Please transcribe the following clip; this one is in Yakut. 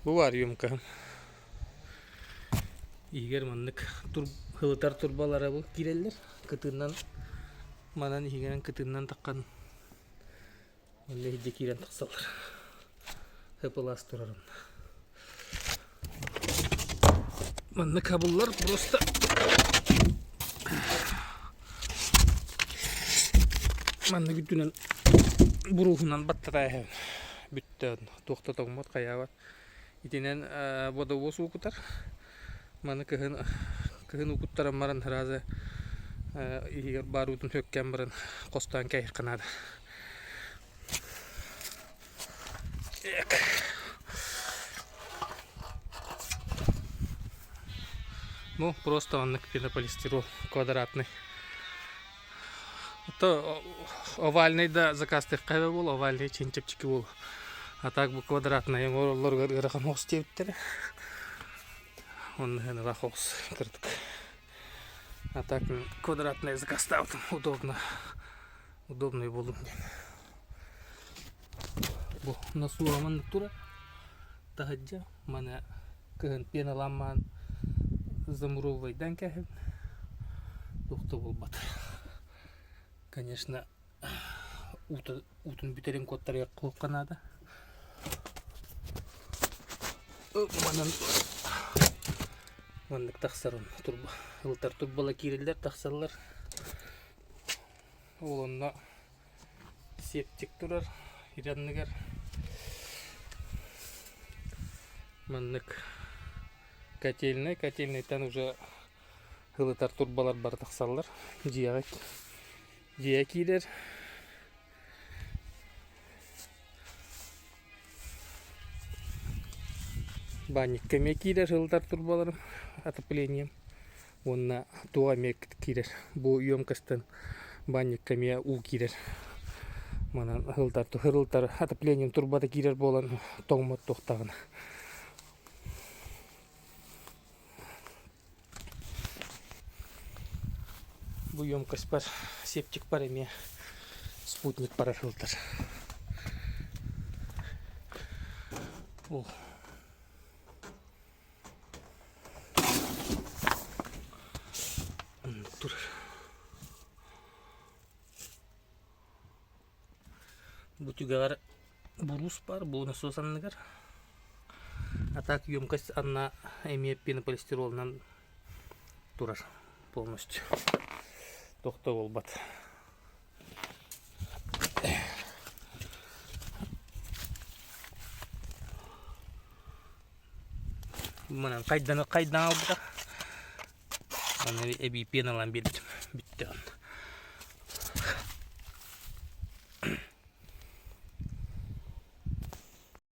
Бу баар емкаһым. Иһигэр маннык һылытар турбалара бу киирэллэр. Кытыынан манан иһигинэн кытыынан таххан Онно иһирдьэ киирэн тахсаллар. Һыпылаас турар онно. Манна кабыллар просто манна үрдүнэн буруоһунан баттатааһын бүттэ туох да тоҥмот хайаабат итинэн водовоз уукутар маны кыһын кыһын уукуттаран баран сразу иһигэр баар уутун һөккөөн баран хостоон кээһиэххэ наада Ну, просто оннук пенополистирол квадратный. То овальный да заказтыахха эбэ буол, овальный чин чэпчэки буол. А так бу квадратный оҥороллоругар ыарахан оҕус диэбиттэрэ. Онно ыраах оҕус кырдык. А так квадратный заказтаабытым удобно. Удобный буоллун диэн. Бу насуһа маннык турар. Таһырдьа маны кыһын пеналаан замуровайдан кэһин туох да буолбат. Конечно, уутун бүтэрин куоттарыахха наада. Манан маннык тахсар турба ылтар турбала киирэллэр тахсаллар. Ол онно септик турар ир анныгар маннык котельнай котельнайтан уже һылытар турбалар бары тахсаллар дьиэҕэ дьиэ киирэр Баанньыкка эмиэ киирэр һылытар турбаларым отоплением уонна туох эмиэ киирэр бу емкостан баанньыкка эмиэ уу киирэр манан һылытар һырылытар отоплением турбата киирэр буолан тоҥмот туохтаҕына Бу емкостьпар септикпар эмиэ спутник барар сылдьар. Ол оннук турар. Бу түгэҕэр буруус баар, бу насос анныгар. А так емкость анна эмиэ пенополистиролунан турар полностью. Туох да буолбат. Манан хайдан хайдан албыта. Аны эбии пеналаан биэрбитим. Бүттэ.